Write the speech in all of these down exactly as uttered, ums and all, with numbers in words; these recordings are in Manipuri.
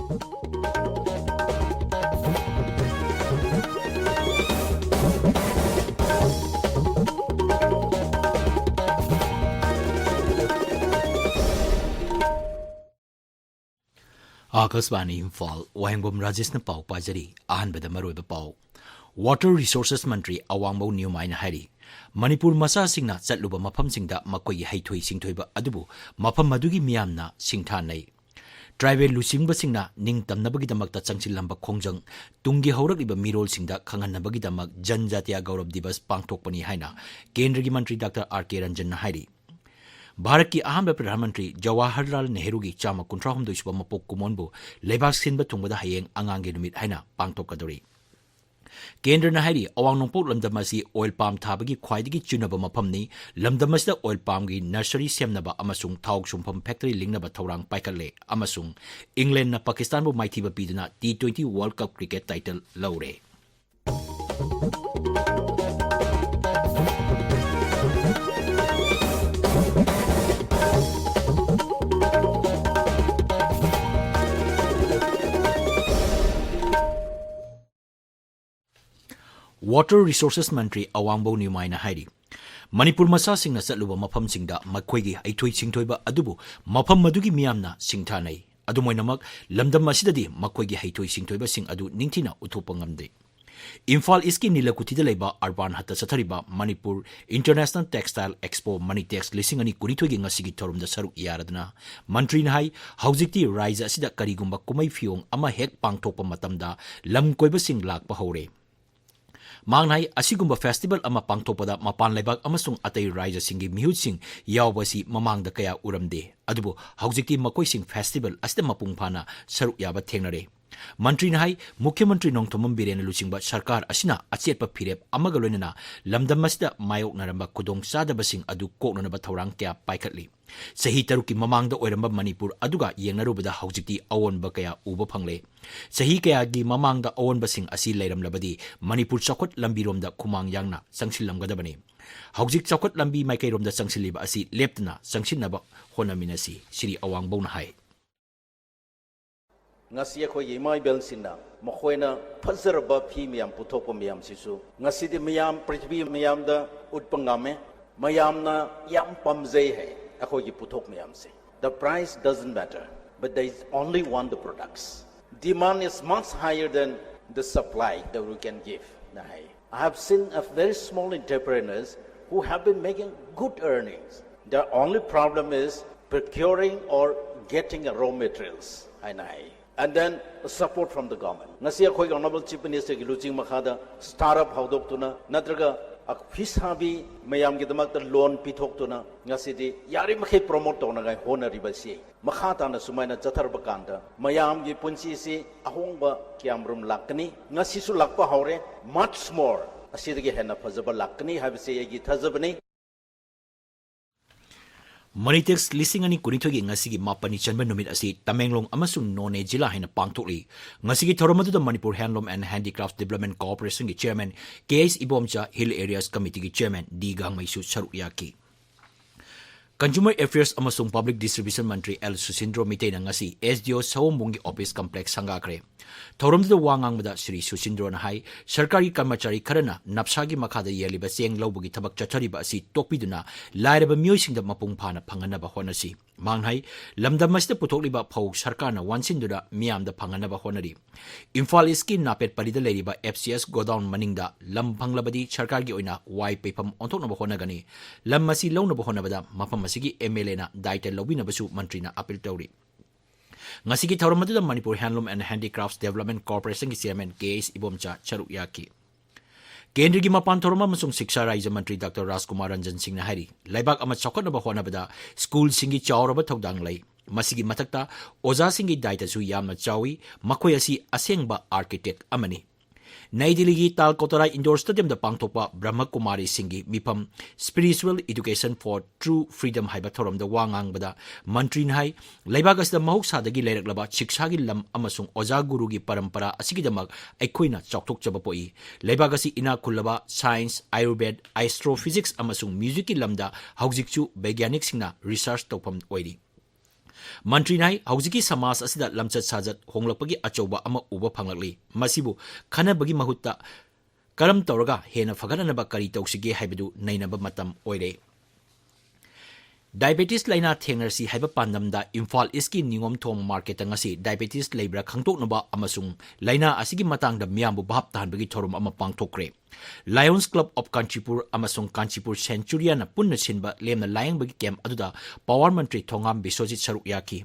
ꯑꯥꯀꯥꯁꯕꯥꯅꯤ ꯏꯝꯐꯥꯜ, ꯋꯥꯍꯦꯡꯕꯝ ꯔꯥꯖꯦꯁꯅ ꯄꯥꯎ ꯄꯥꯖꯔꯤ꯫ ꯑꯍꯥꯟꯕꯗ ꯃꯔꯨꯑꯣꯏꯕ ꯄꯥꯎ꯫ Water Resources ꯃꯟꯇ꯭ꯔꯤ ꯑꯋꯥꯡꯕꯧ ꯅ꯭ꯌꯨꯃꯥꯏꯅ ꯍꯥꯏꯔꯤ, ꯃꯅꯤꯄꯨꯔ ꯃꯆꯥꯁꯤꯡꯅ ꯆꯠꯂꯨꯕ ꯃꯐꯝꯁꯤꯡꯗ ꯃꯈꯣꯏꯒꯤ ꯍꯩꯊꯣꯏ ꯁꯤꯡꯊꯣꯏꯕ ꯑꯗꯨꯕꯨ ꯃꯐꯝ ꯑꯗꯨꯒꯤ ꯃꯤꯌꯥꯝꯅ ꯁꯤꯡꯊꯥꯅꯩ꯫ ꯇ꯭ꯔꯥꯏꯕꯦꯜ ꯂꯨꯆꯤꯡꯕꯁꯤꯡꯅ ꯅꯤꯡꯇꯝꯅꯕꯒꯤꯗꯃꯛꯇ ꯆꯪꯁꯤꯜꯂꯝꯕ ꯈꯣꯡꯖꯪ ꯇꯨꯡꯒꯤ ꯍꯧꯔꯛꯂꯤꯕ ꯃꯤꯔꯣꯜꯁꯤꯡꯗ ꯈꯪꯍꯟꯅꯕꯒꯤꯗꯃꯛ ꯖꯟꯖꯥꯇꯤꯌꯥ ꯒꯧꯔꯕ ꯗꯤꯕꯁ ꯄꯥꯡꯊꯣꯛꯄꯅꯤ ꯍꯥꯏꯅ ꯀꯦꯟꯗ꯭ꯔꯒꯤ ꯃꯟꯇ꯭ꯔꯤ ꯗꯥꯛꯇꯔ ꯑꯥꯔ ꯀꯦ ꯔꯟꯖꯟꯅ ꯍꯥꯏꯔꯤ꯫ ꯚꯥꯔꯠꯀꯤ ꯑꯍꯥꯟꯕ ꯄ꯭ꯔꯙꯥꯟ ꯃꯟꯇ꯭ꯔꯤ ꯖꯋꯥꯍꯔꯂꯥꯜ ꯅꯦꯍꯔꯨꯒꯤ ꯆꯥꯝꯃ ꯀꯨꯟꯊ꯭ꯔꯥ ꯍꯨꯝꯗꯣꯏ ꯁꯨꯕ ꯃꯄꯣꯛ ꯀꯨꯝꯑꯣꯟꯕꯨ ꯂꯩꯕꯥꯛ ꯁꯤꯟꯕ ꯊꯨꯡꯕꯗ ꯍꯌꯦꯡ ꯑꯉꯥꯡꯒꯤ ꯅꯨꯃꯤꯠ ꯍꯥꯏꯅ ꯄꯥꯡꯊꯣꯛꯀꯗꯧꯔꯤ꯫ ꯀꯦꯟꯗ꯭ꯔꯅ ꯍꯥꯏꯔꯤ, ꯑꯋꯥꯡ ꯅꯣꯡꯄꯣꯛ ꯂꯝꯗꯝ ꯑꯁꯤ ꯑꯣꯏꯜ ꯄꯥꯝ ꯊꯥꯕꯒꯤ ꯈ꯭ꯋꯥꯏꯗꯒꯤ ꯆꯨꯅꯕ ꯃꯐꯝꯅꯤ꯫ ꯂꯝꯗꯝ ꯑꯁꯤꯗ ꯑꯣꯏꯜ ꯄꯥꯝꯒꯤ ꯅꯔꯁꯔꯤ ꯁꯦꯝꯅꯕ ꯑꯃꯁꯨꯡ ꯊꯥꯎ ꯁꯨꯡꯐꯝ ꯐꯦꯛꯇꯔꯤ ꯂꯤꯡꯅꯕ ꯊꯧꯔꯥꯡ ꯄꯥꯏꯈꯠꯂꯦ ꯑꯃꯁꯨꯡ ꯏꯪꯂꯦꯟꯗꯅ ꯄꯥꯀꯤꯁꯇꯥꯟꯕꯨ ꯃꯥꯏꯊꯤꯕ ꯄꯤꯗꯨꯅ T twenty world cup cricket title ꯂꯧꯔꯦ꯫ Water Resources ꯃꯟꯇ꯭ꯔꯤ ꯑꯋꯥꯡꯕꯧ ꯅ꯭ꯌꯨꯃꯥꯏꯅ ꯍꯥꯏꯔꯤ, ꯃꯅꯤꯄꯨꯔ ꯃꯆꯥꯁꯤꯡꯅ ꯆꯠꯂꯨꯕ ꯃꯐꯝꯁꯤꯡꯗ ꯃꯈꯣꯏꯒꯤ ꯍꯩꯊꯣꯏ ꯁꯤꯡꯊꯣꯏꯕ ꯑꯗꯨꯕꯨ ꯃꯐꯝ ꯑꯗꯨꯒꯤ ꯃꯤꯌꯥꯝꯅ ꯁꯤꯡꯊꯥꯅꯩ꯫ ꯑꯗꯨꯝ ꯑꯣꯏꯅꯃꯛ, ꯂꯝꯗꯝ ꯑꯁꯤꯗꯗꯤ ꯃꯈꯣꯏꯒꯤ ꯍꯩꯊꯣꯏ ꯁꯤꯡꯊꯣꯏꯕꯁꯤꯡ ꯑꯗꯨ ꯅꯤꯡꯊꯤꯅ ꯎꯠꯊꯣꯛꯄ ꯉꯝꯗꯦ꯫ ꯏꯝꯐꯥꯜ ꯏꯁꯀꯤ ꯅꯤꯂꯀꯨꯊꯤꯗ ꯂꯩꯕ ꯑꯔꯕꯥꯟ ꯍꯠꯇ ꯆꯠꯊꯔꯤꯕ Manipur International Textile Expo Manitex ꯂꯤꯁꯤꯡ ꯑꯅꯤ ꯀꯨꯟꯅꯤꯊꯣꯏꯒꯤ ꯉꯁꯤꯒꯤ ꯊꯧꯔꯝꯗ ꯁꯔꯨꯛ ꯌꯥꯔꯗꯨꯅ ꯃꯟꯇ꯭ꯔꯤꯅ ꯍꯥꯏ, ꯍꯧꯖꯤꯛꯇꯤ ꯔꯥꯏꯖ꯭ꯌ ꯑꯁꯤꯗ ꯀꯔꯤꯒꯨꯝꯕ ꯀꯨꯝꯍꯩ ꯐꯤꯌꯣꯡ ꯑꯃ ꯍꯦꯛ ꯄꯥꯡꯊꯣꯛꯄ ꯃꯇꯝꯗ ꯂꯝ ꯀꯣꯏꯕꯁꯤꯡ ꯂꯥꯛꯄ ꯍꯧꯔꯦ꯫ ꯃꯍꯥꯛꯅ ꯍꯥꯏ, ꯑꯁꯤꯒꯨꯝꯕ ꯐꯦꯁꯇꯤꯚꯦꯜ ꯑꯃ ꯄꯥꯡꯊꯣꯛꯄꯗ ꯃꯄꯥꯟ ꯂꯩꯕꯥꯛ ꯑꯃꯁꯨꯡ ꯑꯇꯩ ꯔꯥꯏꯖ꯭ꯌꯁꯤꯡꯒꯤ ꯃꯤꯍꯨꯠꯁꯤꯡ ꯌꯥꯎꯕ ꯑꯁꯤ ꯃꯃꯥꯡꯗ ꯀꯌꯥ ꯎꯔꯝꯗꯦ, ꯑꯗꯨꯕꯨ ꯍꯧꯖꯤꯛꯇꯤ ꯃꯈꯣꯏꯁꯤꯡ ꯐꯦꯁꯇꯤꯚꯦꯜ ꯑꯁꯤꯗ ꯃꯄꯨꯡ ꯐꯥꯅ ꯁꯔꯨꯛ ꯌꯥꯕ ꯊꯦꯡꯅꯔꯦ꯫ ꯃꯟꯇ꯭ꯔꯤꯅ ꯍꯥꯏ, ꯃꯨꯈ꯭ꯌ ꯃꯟꯇ꯭ꯔꯤ ꯅꯣꯡꯊꯣꯝꯕꯝ ꯕꯤꯔꯦꯟꯅ ꯂꯨꯆꯤꯡꯕ ꯁꯔꯀꯥꯔ ꯑꯁꯤꯅ ꯑꯆꯦꯠꯄ ꯐꯤꯔꯦꯞ ꯑꯃꯒ ꯂꯣꯏꯅꯅ ꯂꯝꯗꯝ ꯑꯁꯤꯗ ꯃꯥꯌꯣꯛꯅꯔꯝꯕ ꯈꯨꯗꯣꯡꯆꯥꯗꯕꯁꯤꯡ ꯑꯗꯨ ꯀꯣꯛꯅꯅꯕ ꯊꯧꯔꯥꯡ ꯀꯌꯥ ꯄꯥꯏꯈꯠꯂꯤ꯫ ꯆꯍꯤ ꯇꯔꯨꯛꯀꯤ ꯃꯃꯥꯡꯗ ꯑꯣꯏꯔꯝꯕ ꯃꯅꯤꯄꯨꯔ ꯑꯗꯨꯒ ꯌꯦꯡꯅꯔꯨꯕꯗ ꯍꯧꯖꯤꯛꯇꯤ ꯑꯑꯣꯟꯕ ꯀꯌꯥ ꯎꯕ ꯐꯪꯂꯦ꯫ ꯆꯍꯤ ꯀꯌꯥꯒꯤ ꯃꯃꯥꯡꯗ ꯑꯑꯣꯟꯕꯁꯤꯡ ꯑꯁꯤ ꯂꯩꯔꯝꯂꯕꯗꯤ ꯃꯅꯤꯄꯨꯔ ꯆꯥꯎꯈꯠ ꯂꯝꯕꯤꯔꯣꯝꯗ ꯈꯨꯃꯥꯡ ꯌꯥꯡꯅ ꯆꯪꯁꯤꯜꯂꯝꯒꯗꯕꯅꯤ꯫ ꯍꯧꯖꯤꯛ ꯆꯥꯎꯈꯠ ꯂꯝꯕꯤ ꯃꯥꯏꯀꯩꯔꯣꯝꯗ ꯆꯪꯁꯤꯜꯂꯤꯕ ꯑꯁꯤ ꯂꯦꯞꯇꯅ ꯆꯪꯁꯤꯟꯅꯕ ꯍꯣꯠꯅꯃꯤꯟꯅꯁꯤ, ꯁ꯭ꯔꯤ ꯑꯋꯥꯡꯕꯧꯅ ꯍꯥꯏ꯫ ꯉꯁꯤ ꯑꯩꯈꯣꯏꯒꯤ ꯏꯃꯥ ꯏꯕꯦꯜꯁꯤꯡꯅ ꯃꯈꯣꯏꯅ ꯐꯖꯔꯕ ꯐꯤ ꯃꯌꯥꯝ ꯄꯨꯊꯣꯛꯄ ꯃꯌꯥꯝꯁꯤꯁꯨ ꯉꯁꯤꯗꯤ ꯃꯌꯥꯝ, ꯄ꯭ꯔꯤꯊꯤꯕꯤ ꯃꯌꯥꯝꯗ ꯎꯠꯄ ꯉꯝꯃꯦ꯫ ꯃꯌꯥꯝꯅ ꯌꯥꯝ ꯄꯥꯝꯖꯩ ꯍꯥꯏ ꯑꯩꯈꯣꯏꯒꯤ ꯄꯨꯊꯣꯛ ꯃꯌꯥꯝꯁꯦ꯫ The price doesn't matter, but there is only one the products. Demand is much higher than the supply that we can give. ꯅ ꯍꯥꯏ꯫ I have seen a very small entrepreneurs who have been making good earnings. Their only problem is procuring or getting a raw materials. ꯍꯥꯏꯅ ꯍꯥꯏ꯫ And then support from the government. ꯉꯁꯤ ꯑꯩꯈꯣꯏꯒꯤ Honorable Chief Minister ꯒꯤ ꯂꯨꯆꯤꯡ ꯃꯈꯥꯗ startup ꯍꯧꯗꯣꯛꯇꯨꯅ ꯅꯠꯇ꯭ꯔꯒ ꯐꯤꯁꯥꯕꯤ ꯃꯌꯥꯝꯒꯤꯗꯃꯛꯇ loan ꯄꯤꯊꯣꯛꯇꯨꯅ ꯉꯁꯤꯗꯤ ꯌꯥꯔꯤꯃꯈꯩ promote ꯇꯧꯅꯉꯥꯏ ꯍꯣꯠꯅꯔꯤꯕꯁꯤ ꯃꯈꯥ ꯇꯥꯅ ꯁꯨꯃꯥꯏꯅ ꯆꯠꯊꯔꯕ ꯀꯥꯟꯗ ꯃꯌꯥꯝꯒꯤ ꯄꯨꯟꯁꯤꯁꯤ ꯑꯍꯣꯡꯕ ꯀꯌꯥꯃꯔꯨꯝ ꯂꯥꯛꯀꯅꯤ꯫ ꯉꯁꯤꯁꯨ ꯂꯥꯛꯄ ꯍꯧꯔꯦ꯫ Much more, ꯑꯁꯤꯗꯒꯤ ꯍꯦꯟꯅ ꯐꯖꯕ ꯂꯥꯛꯀꯅꯤ ꯍꯥꯏꯕꯁꯤ ꯑꯩꯒꯤ ꯊꯥꯖꯕꯅꯤ꯫ ꯃꯅꯤꯇꯦꯛꯁ ꯂꯤꯁꯤꯡ ꯑꯅꯤ ꯀꯨꯟꯅꯤꯊꯣꯏꯒꯤ ꯉꯁꯤꯒꯤ ꯃꯥꯄꯟꯅꯤ ꯆꯟꯕ ꯅꯨꯃꯤꯠ ꯑꯁꯤ ꯇꯃꯦꯡꯂꯣꯡ ꯑꯃꯁꯨꯡ ꯅꯣꯅꯦ ꯖꯤꯂꯥ ꯍꯥꯏꯅ ꯄꯥꯡꯊꯣꯛꯂꯤ꯫ ꯉꯁꯤꯒꯤ ꯊꯧꯔꯝ ꯑꯗꯨꯗ Manipur Handloom and Handicrafts Development Corporation ꯒꯤ Chairman ꯀꯦ H Ibomcha, Hill Areas Committee ꯒꯤ Chairman ꯗꯤ ꯒꯥꯡꯃꯩꯁꯨ ꯁꯔꯨꯛ ꯌꯥꯈꯤ꯫ Consumer Affairs ꯑꯃꯁꯨꯡ Public Distribution ꯃꯟꯇ꯭ꯔꯤ ꯑꯦꯜ ꯁꯨꯁꯤꯟꯗ꯭ꯔꯣ ꯃꯤꯇꯩꯅ ꯉꯁꯤ ꯑꯦꯁ ꯗꯤ ꯑꯣ ꯁꯑꯣꯝꯕꯨꯡꯒꯤ office complex ꯁꯪꯒꯥꯈ꯭ꯔꯦ꯫ ꯊꯧꯔꯝꯗꯨꯗ ꯋꯥ ꯉꯥꯡꯕꯗ ꯁ꯭ꯔꯤ ꯁꯨꯁꯤꯟꯗ꯭ꯔꯣꯅ ꯍꯥꯏ, ꯁꯔꯀꯥꯔꯒꯤ ꯀꯔꯃꯆꯥꯔꯤ ꯈꯔꯅ ꯅꯞꯁꯥꯒꯤ ꯃꯈꯥꯗ ꯌꯦꯜꯂꯤꯕ ꯆꯦꯡ ꯂꯧꯕꯒꯤ ꯊꯕꯛ ꯆꯠꯊꯔꯤꯕ ꯑꯁꯤ ꯇꯣꯛꯄꯤꯗꯨꯅ ꯂꯥꯏꯔꯕ ꯃꯤꯑꯣꯏꯁꯤꯡꯗ ꯃꯄꯨꯡ ꯐꯥꯅ ꯐꯪꯍꯟꯅꯕ ꯍꯣꯠꯅꯁꯤ꯫ ꯃꯍꯥꯛꯅ ꯍꯥꯏ, ꯂꯝꯗꯝ ꯑꯁꯤꯗ ꯄꯨꯊꯣꯛꯂꯤꯕ ꯐꯧ ꯁꯔꯀꯥꯔꯅ ꯋꯥꯟꯁꯤꯟꯗꯨꯅ ꯃꯤꯌꯥꯝꯗ ꯐꯪꯍꯟꯅꯕ ꯍꯣꯠꯅꯔꯤ꯫ ꯏꯝꯐꯥꯜ ꯏꯁꯀꯤ ꯅꯥꯄꯦꯠ ꯄꯂꯤꯗ ꯂꯩꯔꯤꯕ ꯑꯦꯐ ꯁꯤ ꯑꯦꯁ ꯒꯣꯗꯥꯎꯟ ꯃꯅꯤꯡꯗ ꯂꯝ ꯐꯪꯂꯕꯗꯤ ꯁꯔꯀꯥꯔꯒꯤ ꯑꯣꯏꯅ ꯋꯥꯏ ꯄꯩꯐꯝ ꯑꯣꯟꯊꯣꯛꯅꯕ ꯍꯣꯠꯅꯒꯅꯤ꯫ ꯂꯝ ꯑꯁꯤ ꯂꯧꯅꯕ ꯍꯣꯠꯅꯕꯗ ꯃꯐꯝ ꯑꯁꯤꯒꯤ ꯑꯦꯝ ꯑꯦꯜ ꯑꯦꯅ ꯗꯥꯏꯇ ꯂꯧꯕꯤꯅꯕꯁꯨ ꯃꯟꯇ꯭ꯔꯤꯅ ꯑꯄꯤꯜ ꯇꯧꯔꯤ꯫ ꯉꯁꯤꯒꯤ ꯊꯧꯔꯝ ꯑꯗꯨꯗ Manipur Handloom and Handicrafts Development Corporation ꯒꯤ Chairman ꯀꯦ ꯑꯩꯆ ꯏꯕꯣꯝꯆꯥ ꯁꯔꯨꯛ ꯌꯥꯈꯤ꯫ ꯀꯦꯟꯗ꯭ꯔꯒꯤ ꯃꯄꯥꯟ ꯊꯧꯔꯝ ꯑꯃꯁꯨꯡ ꯁꯤꯛꯁꯥ ꯔꯥꯖ꯭ꯌ ꯃꯟꯇ꯭ꯔꯤ ꯗꯥꯛꯇꯔ ꯔꯥꯖꯀꯨꯃꯥꯔ ꯔꯟꯖꯟ ꯁꯤꯡꯅ ꯍꯥꯏꯔꯤ, ꯂꯩꯕꯥꯛ ꯑꯃ ꯆꯥꯎꯈꯠꯅꯕ ꯍꯣꯠꯅꯕꯗ ꯁ꯭ꯀꯨꯜꯁꯤꯡꯒꯤ ꯆꯥꯎꯔꯕ ꯊꯧꯗꯥꯡ ꯂꯩ꯫ ꯃꯁꯤꯒꯤ ꯃꯊꯛꯇ ꯑꯣꯖꯥꯁꯤꯡꯒꯤ ꯗꯥꯏꯇꯁꯨ ꯌꯥꯝꯅ ꯆꯥꯎꯏ꯫ ꯃꯈꯣꯏ ꯑꯁꯤ ꯑꯁꯦꯡꯕ architect ꯑꯃꯅꯤ꯫ ꯅꯩ ꯗꯤꯜꯂꯤꯒꯤ ꯇꯥꯜ ꯀꯇꯣꯔꯥ ꯏꯟꯗꯣꯔ ꯁ꯭ꯇꯦꯗꯤꯌꯝꯗ ꯄꯥꯡꯊꯣꯛꯄ ꯕ꯭ꯔꯍ꯭ꯃ ꯀꯨꯃꯥꯔꯤꯁꯤꯡꯒꯤ ꯃꯤꯐꯝ Spiritual Education for True Freedom ꯍꯥꯏꯕ ꯊꯧꯔꯝꯗ ꯋꯥ ꯉꯥꯡꯕꯗ ꯃꯟꯇ꯭ꯔꯤꯅ ꯍꯥꯏ, ꯂꯩꯕꯥꯛ ꯑꯁꯤꯗ ꯃꯍꯧꯁꯥꯗꯒꯤ ꯂꯩꯔꯛꯂꯕ ꯁꯤꯛꯁꯥꯒꯤ ꯂꯝ ꯑꯃꯁꯨꯡ ꯑꯣꯖꯥ ꯒꯨꯔꯨꯒꯤ ꯄꯔꯝꯄꯔꯥ ꯑꯁꯤꯒꯤꯗꯃꯛ ꯑꯩꯈꯣꯏꯅ ꯆꯥꯎꯊꯣꯛꯆꯕ ꯄꯣꯛꯏ꯫ ꯂꯩꯕꯥꯛ ꯑꯁꯤ ꯏꯅꯥꯛ ꯈꯨꯜꯂꯕ science, Ayurveda, astrophysics ꯑꯃꯁꯨꯡ musicꯀꯤ ꯂꯝꯗ ꯍꯧꯖꯤꯛꯁꯨ ꯕꯩꯒ꯭ꯌꯥꯅꯤꯛꯁꯤꯡꯅ research ꯇꯧꯐꯝ ꯑꯣꯏꯔꯤ꯫ ꯃꯟꯇ꯭ꯔꯤꯅ ꯍꯥꯏ, ꯍꯧꯖꯤꯛꯀꯤ ꯁꯃꯥꯖ ꯑꯁꯤꯗ ꯂꯝꯆꯠ ꯁꯥꯖꯠ ꯍꯣꯡꯂꯛꯄꯒꯤ ꯑꯆꯧꯕ ꯑꯃ ꯎꯕ ꯐꯪꯂꯛꯂꯤ꯫ ꯃꯁꯤꯕꯨ ꯈꯟꯅꯕꯒꯤ ꯃꯍꯨꯠꯇ ꯀꯔꯝ ꯇꯧꯔꯒ ꯍꯦꯟꯅ ꯐꯒꯠꯅꯅꯕ ꯀꯔꯤ ꯇꯧꯁꯤꯒꯦ ꯍꯥꯏꯕꯗꯨ ꯅꯩꯅꯕ ꯃꯇꯝ ꯑꯣꯏꯔꯦ꯫ ꯗꯥꯏꯕꯦꯇꯤꯁ ꯂꯥꯏꯅꯥ ꯊꯦꯡꯅꯔꯁꯤ ꯍꯥꯏꯕ ꯄꯥꯟꯗꯝꯗ ꯏꯝꯐꯥꯜ ꯏꯁꯀꯤ ꯅꯤꯉꯣꯝꯊꯣꯡ ꯃꯥꯔꯀꯦꯠꯇ ꯉꯁꯤ ꯗꯥꯏꯕꯦꯇꯤꯁ ꯂꯩꯕ꯭ꯔꯥ ꯈꯪꯗꯣꯛꯅꯕ ꯑꯃꯁꯨꯡ ꯂꯥꯏꯅꯥ ꯑꯁꯤꯒꯤ ꯃꯇꯥꯡꯗ ꯃꯤꯌꯥꯝꯕꯨ ꯚꯥꯞ ꯇꯥꯍꯟꯕꯒꯤ ꯊꯧꯔꯝ ꯑꯃ ꯄꯥꯡꯊꯣꯛꯈ꯭ꯔꯦ꯫ ꯂꯥꯌꯣꯟꯁ ꯀ꯭ꯂꯕ ꯑꯣꯐ ꯀꯥꯟꯆꯤꯄꯨꯔ ꯑꯃꯁꯨꯡ ꯀꯥꯟꯆꯤꯄꯨꯔ ꯁꯦꯟꯆꯨꯔꯤꯌꯥꯅ ꯄꯨꯟꯅ ꯁꯤꯟꯕ ꯂꯦꯝꯅ ꯂꯥꯌꯦꯡꯕꯒꯤ ꯀꯦꯝꯞ ꯑꯗꯨꯗ ꯄꯋꯥꯔ ꯃꯟꯇ꯭ꯔꯤ ꯊꯣꯉꯥꯝ ꯕꯤꯁ꯭ꯋꯖꯤꯠ ꯁꯔꯨꯛ ꯌꯥꯈꯤ꯫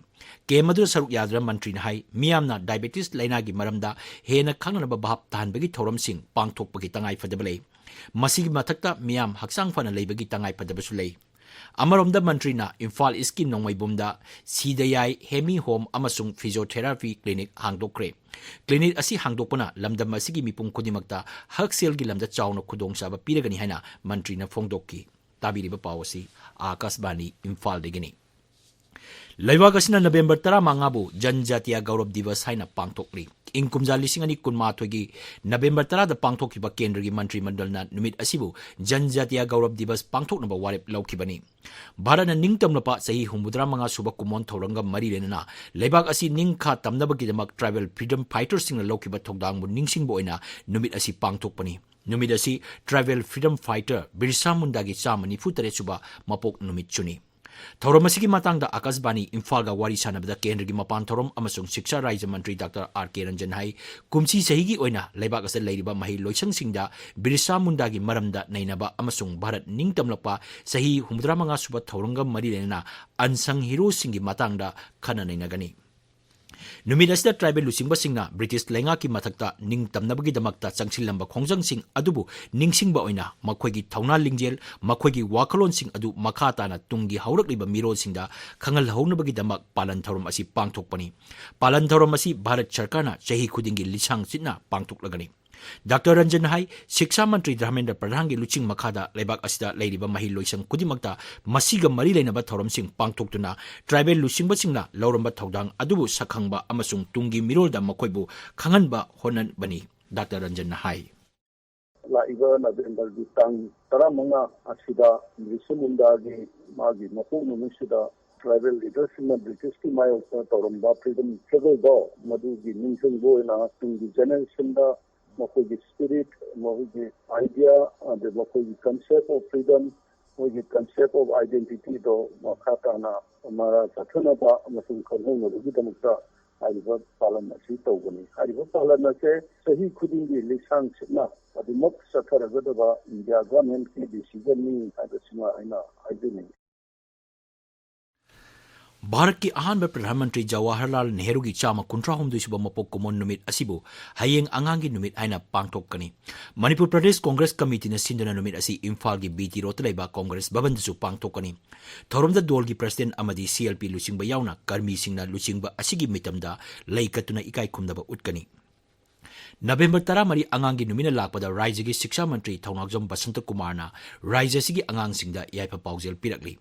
ꯀꯦꯝꯞ ꯑꯗꯨꯗ ꯁꯔꯨꯛ ꯌꯥꯗꯨꯅ ꯃꯟꯇ꯭ꯔꯤꯅ ꯍꯥꯏ, ꯃꯤꯌꯥꯝꯅ ꯗꯥꯏꯕꯦꯇꯤꯁ ꯂꯥꯏꯅꯥꯒꯤ ꯃꯔꯝꯗ ꯍꯦꯟꯅ ꯈꯪꯅꯅꯕ ꯚꯥꯞ ꯇꯥꯍꯟꯕꯒꯤ ꯊꯧꯔꯝꯁꯤꯡ ꯄꯥꯡꯊꯣꯛꯄꯒꯤ ꯇꯉꯥꯏꯐꯗꯕ ꯂꯩ꯫ ꯃꯁꯤꯒꯤ ꯃꯊꯛꯇ ꯃꯤꯌꯥꯝ ꯍꯛꯆꯥꯡ ꯐꯅ ꯂꯩꯕꯒꯤ ꯇꯉꯥꯏꯐꯗꯕꯁꯨ ꯂꯩ꯫ ꯑꯃꯔꯣꯝꯗ ꯃꯟꯇ꯭ꯔꯤꯅ ꯏꯝꯐꯥꯜ ꯏꯁꯀꯤ ꯅꯣꯡꯃꯩꯕꯨꯝꯗ ꯁꯤꯗꯌꯥꯏ ꯍꯦꯃꯤ ꯍꯣꯝ ꯑꯃꯁꯨꯡ ꯐꯤꯖꯤꯑꯣꯊꯦꯔꯥꯄꯤ ꯀ꯭ꯂꯤꯅꯤꯛ ꯍꯥꯡꯗꯣꯛꯈ꯭ꯔꯦ꯫ ꯀ꯭ꯂꯤꯅꯤꯛ ꯑꯁꯤ ꯍꯥꯡꯗꯣꯛꯄꯅ ꯂꯝꯗꯝ ꯑꯁꯤꯒꯤ ꯃꯤꯄꯨꯝ ꯈꯨꯗꯤꯡꯃꯛꯇ ꯍꯛꯁꯦꯜꯒꯤ ꯂꯝꯗ ꯆꯥꯎꯅ ꯈꯨꯗꯣꯡꯆꯥꯕ ꯄꯤꯔꯒꯅꯤ ꯍꯥꯏꯅ ꯃꯟꯇ꯭ꯔꯤꯅ ꯐꯣꯡꯗꯣꯛꯈꯤ꯫ ꯇꯥꯕꯤꯔꯤꯕ ꯄꯥꯎ ꯑꯁꯤ ꯑꯥꯀꯥꯁꯕꯥꯅꯤ ꯏꯝꯐꯥꯜꯗꯒꯤꯅꯤ꯫ ꯂꯩꯕꯥꯛ ꯑꯁꯤꯅ ꯅꯕꯦꯝꯕꯔ ꯇꯔꯥꯃꯉꯥꯕꯨ ꯖꯟꯖꯥꯇꯤꯌꯥ ꯒꯧꯔꯕ ꯗꯤꯕꯁ ꯍꯥꯏꯅ ꯄꯥꯡꯊꯣꯛꯂꯤ꯫ ꯏꯪ ꯀꯨꯝꯖꯥ ꯂꯤꯁꯤꯡ ꯑꯅꯤ ꯀꯨꯟꯃꯥꯊꯣꯏꯒꯤ ꯅꯕꯦꯝꯕꯔ ꯇꯔꯥꯗ ꯄꯥꯡꯊꯣꯛꯈꯤꯕ ꯀꯦꯟꯗ꯭ꯔꯒꯤ ꯃꯟꯇ꯭ꯔꯤ ꯃꯟꯗꯜꯅ ꯅꯨꯃꯤꯠ ꯑꯁꯤꯕꯨ ꯖꯟꯖꯥꯇꯤꯌꯥ ꯒꯧꯔꯕ ꯗꯤꯕꯁ ꯄꯥꯡꯊꯣꯛꯅꯕ ꯋꯥꯔꯦꯞ ꯂꯧꯈꯤꯕꯅꯤ꯫ ꯚꯥꯔꯠꯅ ꯅꯤꯡꯇꯝꯂꯛꯄ ꯆꯍꯤ ꯍꯨꯝꯐꯨꯇꯔꯥ ꯃꯉꯥ ꯁꯨꯕ ꯀꯨꯝꯑꯣꯟ ꯊꯧꯔꯝꯒ ꯃꯔꯤ ꯂꯩꯅꯅ ꯂꯩꯕꯥꯛ ꯑꯁꯤ ꯅꯤꯡꯈꯥ ꯇꯝꯅꯕꯒꯤꯗꯃꯛ ꯇ꯭ꯔꯥꯏꯕꯦꯜ ꯐ꯭ꯔꯤꯗꯝ ꯐꯥꯏꯇꯔꯁꯤꯡꯅ ꯂꯧꯈꯤꯕ ꯊꯧꯗꯥꯡꯕꯨ ꯅꯤꯡꯁꯤꯡꯕ ꯑꯣꯏꯅ ꯅꯨꯃꯤꯠ ꯑꯁꯤ ꯄꯥꯡꯊꯣꯛꯄꯅꯤ꯫ ꯅꯨꯃꯤꯠ ꯑꯁꯤ ꯇ꯭ꯔꯥꯏꯕꯦꯜ ꯐ꯭ꯔꯤꯗꯝ ꯐꯥꯏꯇꯔ ꯕꯤꯔꯁꯥ ꯃꯨꯟꯗꯥꯒꯤ ꯆꯥꯝꯃ ꯅꯤꯐꯨ ꯇꯔꯦꯠ ꯁꯨꯕ ꯃꯄꯣꯛ ꯅꯨꯃꯤꯠꯁꯨꯅꯤ꯫ ꯊꯧꯔꯝ ꯑꯁꯤꯒꯤ ꯃꯇꯥꯡꯗ ꯑꯥꯀꯥꯁꯕꯥꯅꯤ ꯏꯝꯐꯥꯜꯒ ꯋꯥꯔꯤ ꯁꯥꯟꯅꯕꯗ ꯀꯦꯟꯗ꯭ꯔꯒꯤ ꯃꯄꯥꯟ ꯊꯧꯔꯝ ꯑꯃꯁꯨꯡ ꯁꯤꯛꯁꯥ ꯔꯥꯖ꯭ꯌ ꯃꯟꯇ꯭ꯔꯤ ꯗꯥꯛꯇꯔ ꯑꯥꯔ ꯀꯦ ꯔꯟꯖꯟ ꯍꯥꯏ, ꯀꯨꯝꯁꯤ ꯆꯍꯤꯒꯤ ꯑꯣꯏꯅ ꯂꯩꯕꯥꯛ ꯑꯁꯤꯗ ꯂꯩꯔꯤꯕ ꯃꯍꯩ ꯂꯣꯏꯁꯪꯁꯤꯡꯗ ꯕꯤꯔꯁꯥ ꯃꯨꯟꯗꯥꯒꯤ ꯃꯔꯝꯗ ꯅꯩꯅꯕ ꯑꯃꯁꯨꯡ ꯚꯥꯔꯠ ꯅꯤꯡꯇꯝꯂꯛꯄ ꯆꯍꯤ ꯍꯨꯝꯐꯨꯇꯔꯥ ꯃꯉꯥ ꯁꯨꯕ ꯊꯧꯔꯝꯒ ꯃꯔꯤ ꯂꯩꯅꯅ ꯑꯟꯁꯪ ꯍꯤꯔꯣꯁꯤꯡꯒꯤ ꯃꯇꯥꯡꯗ ꯈꯟꯅ ꯅꯩꯅꯒꯅꯤ꯫ ꯅꯨꯃꯤꯠ ꯑꯁꯤꯗ ꯇ꯭ꯔꯥꯏꯕꯦꯜ ꯂꯨꯆꯤꯡꯕꯁꯤꯡꯅ ꯕ꯭ꯔꯤꯇꯤꯁ ꯂꯩꯉꯥꯛꯀꯤ ꯃꯊꯛꯇ ꯅꯤꯡꯇꯝꯅꯕꯒꯤꯗꯃꯛꯇ ꯆꯪꯁꯤꯜꯂꯝꯕ ꯈꯣꯡꯖꯪꯁꯤꯡ ꯑꯗꯨꯕꯨ ꯅꯤꯡꯁꯤꯡꯕ ꯑꯣꯏꯅ ꯃꯈꯣꯏꯒꯤ ꯊꯧꯅꯥ ꯂꯤꯡꯖꯦꯜ, ꯃꯈꯣꯏꯒꯤ ꯋꯥꯈꯜꯂꯣꯟꯁꯤꯡ ꯑꯗꯨ ꯃꯈꯥ ꯇꯥꯅ ꯇꯨꯡꯒꯤ ꯍꯧꯔꯛꯂꯤꯕ ꯃꯤꯔꯣꯜꯁꯤꯡꯗ ꯈꯪꯍꯜꯍꯧꯅꯕꯒꯤꯗꯃꯛ ꯄꯥꯂꯟ ꯊꯧꯔꯝ ꯑꯁꯤ ꯄꯥꯡꯊꯣꯛꯄꯅꯤ꯫ ꯄꯥꯂꯟ ꯊꯧꯔꯝ ꯑꯁꯤ ꯚꯥꯔꯠ ꯁꯔꯀꯥꯔꯅ ꯆꯍꯤ ꯈꯨꯗꯤꯡꯒꯤ ꯂꯤꯁꯥꯡ ꯁꯤꯠꯅ ꯄꯥꯡꯊꯣꯛꯂꯒꯅꯤ꯫ ꯗꯥꯛꯇꯔ ꯔꯟꯖꯟ ꯍꯥꯏ, ꯁꯤꯛꯁꯥ ꯃꯟꯇ꯭ꯔꯤ ꯙꯔꯃꯦꯟꯗ꯭ꯔ ꯄ꯭ꯔꯙꯥꯟꯒꯤ ꯂꯨꯆꯤꯡ ꯃꯈꯥꯗ ꯂꯩꯕꯥꯛ ꯑꯁꯤꯗ ꯂꯩꯔꯤꯕ ꯃꯍꯩ ꯂꯣꯏꯁꯪ ꯈꯨꯗꯤꯡꯃꯛꯇ ꯃꯁꯤꯒ ꯃꯔꯤ ꯂꯩꯅꯕ ꯊꯧꯔꯝꯁꯤꯡ ꯄꯥꯡꯊꯣꯛꯇꯨꯅ ꯇ꯭ꯔꯥꯏꯕꯦꯜ ꯂꯨꯆꯤꯡꯕꯁꯤꯡꯅ ꯂꯧꯔꯝꯕ ꯊꯧꯗꯥꯡ ꯑꯗꯨꯕꯨ ꯁꯛꯈꯪꯕ ꯑꯃꯁꯨꯡ ꯇꯨꯡꯒꯤ ꯃꯤꯔꯣꯜꯗ ꯃꯈꯣꯏꯕꯨ ꯈꯪꯍꯟꯕ ꯍꯣꯠꯅꯕꯅꯤ, ꯗꯥꯛꯇꯔ ꯔꯟꯖꯟꯅ ꯍꯥꯏ꯫ ꯂꯥꯛꯏꯕ ꯅꯕꯦꯝꯕꯔꯒꯤ ꯇꯥꯡ ꯇꯔꯥꯃꯉꯥ ꯑꯁꯤꯗ ꯕꯤꯔꯁꯥ ꯃꯨꯟꯗꯥꯒꯤ ꯃꯥꯒꯤ ꯃꯄꯣꯛ ꯅꯨꯃꯤꯠꯁꯤꯗ ꯇ꯭ꯔꯥꯏꯕꯦꯜ ꯂꯤꯗꯔꯁꯤꯡꯅ ꯕ꯭ꯔꯤꯇꯤꯁꯀꯤ ꯃꯥꯌꯣꯛꯇ ꯇꯧꯔꯝꯕ ꯐ꯭ꯔꯤꯗꯝ ꯁ꯭ꯇ꯭ꯔꯒꯜꯗꯣ, ꯃꯗꯨꯒꯤ ꯅꯤꯡꯁꯤꯡꯕ ꯑꯣꯏꯅ ꯇꯨꯡꯒꯤ ꯖꯦꯅꯦꯔꯦꯁꯟꯗ ꯃꯈꯣꯏꯒꯤ ꯁ꯭ꯄꯤꯔꯤꯠ, ꯃꯈꯣꯏꯒꯤ ꯑꯥꯏꯗꯤꯌꯥ, ꯑꯗꯩ ꯃꯈꯣꯏꯒꯤ ꯀꯟꯁꯦꯞ ꯑꯣꯐ ꯐ꯭ꯔꯤꯗꯝ, ꯃꯣꯏꯒꯤ ꯀꯟꯁꯦꯞ ꯑꯣꯐ ꯑꯥꯏꯗꯦꯟꯇꯤꯇꯤꯗꯣ ꯃꯈꯥ ꯇꯥꯅ ꯃꯔꯥ ꯆꯠꯊꯅꯕ ꯑꯃꯁꯨꯡ ꯈꯪꯍꯧꯅꯕꯒꯤꯗꯃꯛꯇ ꯍꯥꯏꯔꯤꯕ ꯄꯥꯂꯟ ꯑꯁꯤ ꯇꯧꯕꯅꯤ꯫ ꯍꯥꯏꯔꯤꯕ ꯄꯥꯂꯟ ꯑꯁꯦ ꯆꯍꯤ ꯈꯨꯗꯤꯡꯒꯤ ꯂꯤꯁꯥꯡ ꯁꯤꯠꯅ ꯑꯗꯨꯃꯛ ꯆꯠꯊꯔꯒꯗꯕ ꯏꯟꯗꯤꯌꯥ ꯒꯚꯔꯟꯃꯦꯟꯠꯀꯤ ꯗꯤꯁꯤꯖꯟꯅꯤ ꯍꯥꯏꯕꯁꯤꯃ ꯑꯩꯅ ꯍꯥꯏꯖꯅꯤꯡꯏ꯫ ꯚꯥꯔꯠꯀꯤ ꯑꯍꯥꯟꯕ ꯄ꯭ꯔꯙꯥꯟ ꯃꯟꯇ꯭ꯔꯤ ꯖꯋꯥꯍꯔꯂꯥꯜ ꯅꯦꯍꯔꯨꯒꯤ ꯆꯥꯝꯃ ꯀꯨꯟꯊ꯭ꯔꯥ ꯍꯨꯝꯗꯣꯏ ꯁꯨꯕ ꯃꯄꯣꯛ ꯀꯨꯝꯑꯣꯟ ꯅꯨꯃꯤꯠ ꯑꯁꯤꯕꯨ ꯍꯌꯦꯡ ꯑꯉꯥꯡꯒꯤ ꯅꯨꯃꯤꯠ ꯍꯥꯏꯅ ꯄꯥꯡꯊꯣꯛꯀꯅꯤ꯫ ꯃꯅꯤꯄꯨꯔ ꯄ꯭ꯔꯗꯦꯁ ꯀꯣꯡꯒ꯭ꯔꯦꯁ ꯀꯃꯤꯇꯤꯅ ꯁꯤꯟꯗꯨꯅ ꯅꯨꯃꯤꯠ ꯑꯁꯤ ꯏꯝꯐꯥꯜꯒꯤ ꯕꯤ ꯇꯤ ꯔꯣꯗꯇ ꯂꯩꯕ ꯀꯣꯡꯒ꯭ꯔꯦꯁ ꯚꯕꯟꯗꯁꯨ ꯄꯥꯡꯊꯣꯛꯀꯅꯤ꯫ ꯊꯧꯔꯝꯗ ꯗꯣꯜꯒꯤ ꯄ꯭ꯔꯁꯤꯗꯦꯟꯠ ꯑꯃꯗꯤ ꯁꯤ ꯑꯦꯜ ꯄꯤ ꯂꯨꯆꯤꯡꯕ ꯌꯥꯎꯅ ꯀꯔꯃꯤꯁꯤꯡꯅ ꯂꯨꯆꯤꯡꯕ ꯑꯁꯤꯒꯤ ꯃꯤꯇꯝꯗ ꯂꯩ ꯀꯠꯇꯨꯅ ꯏꯀꯥꯏ ꯈꯨꯝꯅꯕ ꯎꯠꯀꯅꯤ꯫ ꯅꯕꯦꯝꯕꯔ ꯇꯔꯥꯃꯔꯤ ꯑꯉꯥꯡꯒꯤ ꯅꯨꯃꯤꯠꯅ ꯂꯥꯛꯄꯗ ꯔꯥꯖ꯭ꯌꯒꯤ ꯁꯤꯛꯁꯥ ꯃꯟꯇ꯭ꯔꯤ ꯊꯧꯅꯥꯎꯖꯝ ꯕꯁꯟꯇ ꯀꯨꯃꯥꯔꯅ ꯔꯥꯖ꯭ꯌ ꯑꯁꯤꯒꯤ ꯑꯉꯥꯡꯁꯤꯡꯗ ꯌꯥꯏꯐ ꯄꯥꯎꯖꯦꯜ ꯄꯤꯔꯛꯂꯤ꯫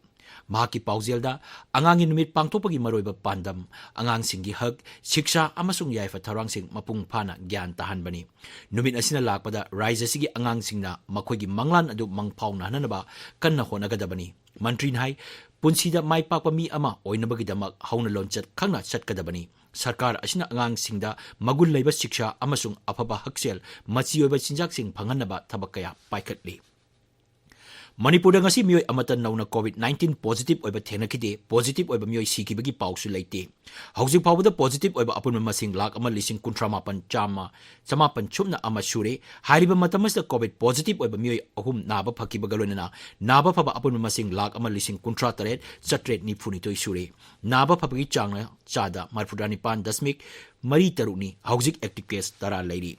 ꯃꯍꯥꯛꯀꯤ ꯄꯥꯎꯖꯦꯜꯗ, ꯑꯉꯥꯡꯒꯤ ꯅꯨꯃꯤꯠ ꯄꯥꯡꯊꯣꯛꯄꯒꯤ ꯃꯔꯨꯑꯣꯏꯕ ꯄꯥꯟꯗꯝ ꯑꯉꯥꯡꯁꯤꯡꯒꯤ ꯍꯛ, ꯁꯤꯛꯁꯥ ꯑꯃꯁꯨꯡ ꯌꯥꯏꯐ ꯊꯧꯔꯥꯡꯁꯤꯡ ꯃꯄꯨꯡ ꯐꯥꯅ ꯒ꯭ꯌꯥꯟ ꯇꯥꯍꯟꯕꯅꯤ꯫ ꯅꯨꯃꯤꯠ ꯑꯁꯤꯅ ꯂꯥꯛꯄꯗ ꯔꯥꯖ꯭ꯌ ꯑꯁꯤꯒꯤ ꯑꯉꯥꯡꯁꯤꯡꯅ ꯃꯈꯣꯏꯒꯤ ꯃꯪꯂꯥꯟ ꯑꯗꯨ ꯃꯪꯐꯥꯎꯅꯍꯟꯅꯕ ꯀꯟꯅ ꯍꯣꯠꯅꯒꯗꯕꯅꯤ꯫ ꯃꯟꯇ꯭ꯔꯤꯅ ꯍꯥꯏ, ꯄꯨꯟꯁꯤꯗ ꯃꯥꯏ ꯄꯥꯛꯄ ꯃꯤ ꯑꯃ ꯑꯣꯏꯅꯕꯒꯤꯗꯃꯛ ꯍꯧꯅ ꯂꯣꯟꯆꯠ ꯈꯪꯅ ꯆꯠꯀꯗꯕꯅꯤ꯫ ꯁꯔꯀꯥꯔ ꯑꯁꯤꯅ ꯑꯉꯥꯡꯁꯤꯡꯗ ꯃꯒꯨꯟ ꯂꯩꯕ ꯁꯤꯛꯁꯥ ꯑꯃꯁꯨꯡ ꯑꯐꯕ ꯍꯛꯁꯦꯜ, ꯃꯆꯤ ꯑꯣꯏꯕ ꯆꯤꯟꯖꯥꯛꯁꯤꯡ ꯐꯪꯍꯟꯅꯕ ꯊꯕꯛ ꯀꯌꯥ ꯄꯥꯏꯈꯠꯂꯤ꯫ ꯃꯅꯤꯄꯨꯔꯗ ꯉꯁꯤ ꯃꯤꯑꯣꯏ ꯑꯃꯠꯇ ꯅꯧꯅ ꯀꯣꯚꯤꯗ ꯅꯥꯏꯟꯇꯤꯟ ꯄꯣꯖꯤꯇꯤꯚ ꯑꯣꯏꯕ ꯊꯦꯡꯅꯈꯤꯗꯦ꯫ ꯄꯣꯖꯤꯇꯤꯚ ꯑꯣꯏꯕ ꯃꯤꯑꯣꯏ ꯁꯤꯈꯤꯕꯒꯤ ꯄꯥꯎꯁꯨ ꯂꯩꯇꯦ꯫ ꯍꯧꯖꯤꯛ ꯐꯥꯎꯕꯗ ꯄꯣꯖꯤꯇꯤꯚ ꯑꯣꯏꯕ ꯑꯄꯨꯟꯕ ꯃꯁꯤꯡ ꯂꯥꯈ ꯑꯃ ꯂꯤꯁꯤꯡ ꯀꯨꯟꯊ꯭ꯔꯥ ꯃꯥꯄꯟ ꯆꯥꯝꯃ, ꯆꯃꯥꯄꯟ ꯁꯨꯞꯅ ꯑꯃ ꯁꯨꯔꯦ꯫ ꯍꯥꯏꯔꯤꯕ ꯃꯇꯝ ꯑꯁꯤꯗ ꯀꯣꯚꯤꯗ ꯄꯣꯖꯤꯇꯤꯚ ꯑꯣꯏꯕ ꯃꯤꯑꯣꯏ ꯑꯍꯨꯝ ꯅꯥꯕ ꯐꯈꯤꯕꯒ ꯂꯣꯏꯅꯅ ꯅꯥꯕ ꯐꯕ ꯑꯄꯨꯟꯕ ꯃꯁꯤꯡ ꯂꯥꯈ ꯑꯃ ꯂꯤꯁꯤꯡ ꯀꯨꯟꯊ꯭ꯔꯥ ꯇꯔꯦꯠ ꯆꯥꯇ꯭ꯔꯦꯠ ꯅꯤꯐꯨ ꯅꯤꯊꯣꯏ ꯁꯨꯔꯦ꯫ ꯅꯥꯕ ꯐꯕꯒꯤ ꯆꯥꯡꯅ ꯆꯥꯗ ꯃꯔꯤꯐꯨꯇꯔꯥ ꯅꯤꯄꯥꯟ ꯗꯁꯃꯤꯛ ꯃꯔꯤ ꯇꯔꯨꯛꯅꯤ꯫ ꯍꯧꯖꯤꯛ ꯑꯦꯛꯇꯤꯚ ꯀꯦꯁ ꯇꯔꯥ ꯂꯩꯔꯤ꯫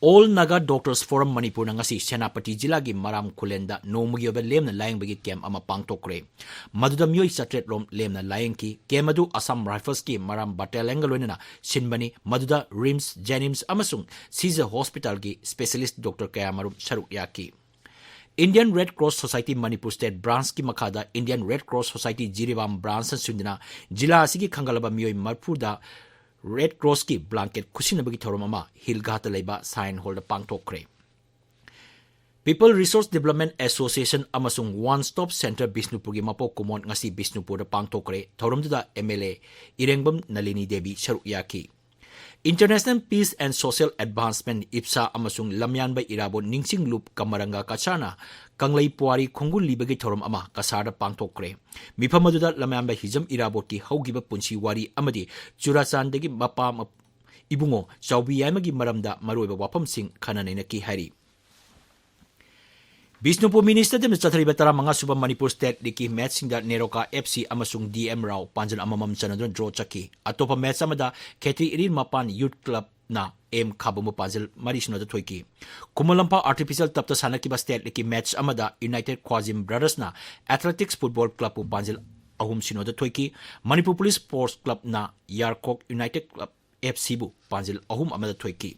All Naga Doctors Forum ꯃꯅꯤꯄꯨꯔꯅ ꯉꯁꯤ ꯁꯦꯅꯥꯄꯇꯤ ꯖꯤꯂꯥꯒꯤ ꯃꯔꯥꯝ ꯈꯨꯂꯦꯟꯗ ꯅꯣꯡꯃꯒꯤ ꯑꯣꯏꯕ ꯂꯦꯝꯅ ꯂꯥꯌꯦꯡꯕꯒꯤ ꯀꯦꯝꯞ ꯑꯃ ꯄꯥꯡꯊꯣꯛꯈ꯭ꯔꯦ꯫ ꯃꯗꯨꯗ ꯃꯤꯑꯣꯏ ꯆꯥꯇ꯭ꯔꯦꯠ ꯔꯣꯝ ꯂꯦꯝꯅ ꯂꯥꯌꯦꯡꯈꯤ꯫ ꯀꯦꯝꯞ ꯑꯗꯨ ꯑꯁꯥꯝ ꯔꯥꯏꯐꯜꯁꯀꯤ ꯃꯔꯥꯝ ꯕꯠꯇꯥꯂꯤꯌꯟꯒ ꯂꯣꯏꯅꯅ ꯁꯤꯟꯕꯅꯤ꯫ ꯃꯗꯨꯗ ꯔꯤꯝꯁ, ꯖꯦꯅꯤꯝꯁ ꯑꯃꯁꯨꯡ ꯁꯤꯖ ꯍꯣꯁꯄꯤꯇꯥꯜꯒꯤ ꯁ꯭ꯄꯦꯁꯤꯌꯦꯂꯤꯁꯠ ꯗꯣꯛꯇꯔ ꯀꯌꯥꯃꯔꯨꯝ ꯁꯔꯨꯛ ꯌꯥꯈꯤ꯫ Indian Red Cross Society Manipur State Branchꯀꯤ ꯃꯈꯥꯗ Indian Red Cross Society Jiribam ꯕ꯭ꯔꯥꯟꯆꯅ ꯁꯤꯟꯗꯨꯅ ꯖꯤꯂꯥ ꯑꯁꯤꯒꯤ ꯈꯟꯒꯠꯂꯕ ꯃꯤꯑꯣꯏ ꯃꯔꯤꯐꯨꯗ ꯔꯦꯗ ꯀ꯭ꯔꯣꯁꯀꯤ ꯕ꯭ꯂꯥꯡꯀꯦꯠ ꯈꯨꯠꯁꯤꯟꯅꯕꯒꯤ ꯊꯧꯔꯝ ꯑꯃ ꯍꯤꯜ ꯘꯥꯠꯇ ꯂꯩꯕ ꯁꯥꯏꯟ ꯍꯣꯜꯗ ꯄꯥꯡꯊꯣꯛꯈ꯭ꯔꯦ꯫ People Resource Development Association ꯑꯃꯁꯨꯡ One Stop Center ꯕꯤꯁꯅꯨꯄꯨꯔꯒꯤ ꯃꯄꯣꯛ ꯀꯨꯝꯑꯣꯟ ꯉꯁꯤ ꯕꯤꯁꯅꯨꯄꯨꯔꯗ ꯄꯥꯡꯊꯣꯛꯈ꯭ꯔꯦ꯫ ꯊꯧꯔꯝꯗꯨꯗ ꯑꯦꯝ ꯑꯦꯜ ꯑꯦ ꯏꯔꯦꯡꯕꯝ ꯅꯂꯤꯅꯤ ꯗꯦꯕꯤ ꯁꯔꯨꯛ ꯌꯥꯈꯤ꯫ International Peace and Social Advancement, ꯏꯞꯁꯥ, ꯑꯃꯁꯨꯡ ꯂꯝꯌꯥꯟꯕ ꯏꯔꯥꯕꯣꯠ ꯅꯤꯡꯁꯤꯡ ꯂꯨꯞ ꯀꯃꯔꯪꯒ ꯀꯁꯥꯔꯅ ꯀꯪꯂꯩ ꯄꯨꯋꯥꯔꯤ ꯈꯣꯡꯒꯨꯜ ꯂꯤꯕꯒꯤ ꯊꯧꯔꯝ ꯑꯃ ꯀꯁꯥꯔꯗ ꯄꯥꯡꯊꯣꯛꯈ꯭ꯔꯦ꯫ ꯃꯤꯐꯝ ꯑꯗꯨꯗ ꯂꯝꯌꯥꯟꯕ ꯍꯤꯖꯝ ꯏꯔꯥꯕꯣꯠꯀꯤ ꯍꯧꯈꯤꯕ ꯄꯨꯟꯁꯤ ꯋꯥꯔꯤ ꯑꯃꯗꯤ ꯆꯨꯔꯥꯆꯥꯟꯗꯒꯤ ꯃꯄꯥ ꯃ-, ꯏꯕꯨꯡꯉꯣ ꯆꯥꯎꯕꯤ ꯌꯥꯏꯃꯒꯤ ꯃꯔꯝꯗ ꯃꯔꯨꯑꯣꯏꯕ ꯋꯥꯐꯝꯁꯤꯡ ꯈꯟꯅ ꯅꯩꯅꯈꯤ ꯍꯥꯏꯔꯤ꯫ ꯕꯤꯁꯅꯨꯄꯨꯔ ꯃꯤꯅꯤ ꯁ꯭ꯇꯦꯗꯤꯌꯝꯗ ꯆꯠꯊꯔꯤꯕ ꯇꯔꯥꯃꯉꯥ ꯁꯨꯕ ꯃꯅꯤꯄꯨꯔ ꯁ꯭ꯇꯦꯠ ꯂꯤꯒꯀꯤ ꯃꯦꯆꯁꯤꯡꯗ ꯅꯦꯔꯣꯀꯥ ꯑꯦꯐ ꯁꯤ ꯑꯃꯁꯨꯡ ꯗꯤ ꯑꯦꯝ ꯔꯥꯎ ꯄꯥꯟꯖꯜ ꯑꯃꯃꯝ ꯆꯟꯅꯗꯨꯅ ꯗ꯭ꯔꯣ ꯆꯠꯈꯤ꯫ ꯑꯇꯣꯞꯄ ꯃꯦꯆ ꯑꯃꯗ ꯈꯦꯇ꯭ꯔꯤ ꯏꯔꯤꯜ ꯃꯄꯥꯟ ꯌꯨꯠ ꯀ꯭ꯂꯕꯅ ꯑꯦꯝ ꯈꯥꯕꯝꯕꯨ ꯄꯥꯟꯖꯜ ꯃꯔꯤ ꯁꯤꯅꯣꯗ ꯊꯣꯏꯈꯤ꯫ ꯈꯨꯃꯟ ꯂꯝꯄꯥꯛ ꯑꯥꯔꯇꯤꯐꯤꯁꯤꯌꯦꯜ ꯇꯞꯇ ꯁꯥꯟꯅꯈꯤꯕ ꯁ꯭ꯇꯦꯠ ꯂꯤꯒꯀꯤ ꯃꯦꯆ ꯑꯃꯗ ꯌꯨꯅꯥꯏꯇꯦꯗ ꯈ꯭ꯋꯥꯖꯤꯝ ꯕ꯭ꯔꯗꯔꯁꯅ ꯑꯦꯊꯂꯦꯇꯤꯛꯁ ꯐꯨꯠꯕꯣꯜ ꯀ꯭ꯂꯕꯄꯨ ꯄꯥꯟꯖꯜ ꯑꯍꯨꯝ ꯁꯤꯅꯣꯗ ꯊꯣꯏꯈꯤ꯫ ꯃꯅꯤꯄꯨꯔ ꯄꯨꯂꯤꯁ ꯁ꯭ꯄꯣꯔꯠꯁ ꯀ꯭ꯂꯕꯅ ꯌꯥꯔꯈꯣꯛ ꯌꯨꯅꯥꯏꯇꯦꯗ ꯀ꯭ꯂꯕ ꯑꯦꯐ ꯁꯤꯕꯨ ꯄꯥꯟꯖꯤꯜ ꯑꯍꯨꯝ ꯑꯃꯗ ꯊꯣꯏꯈꯤ꯫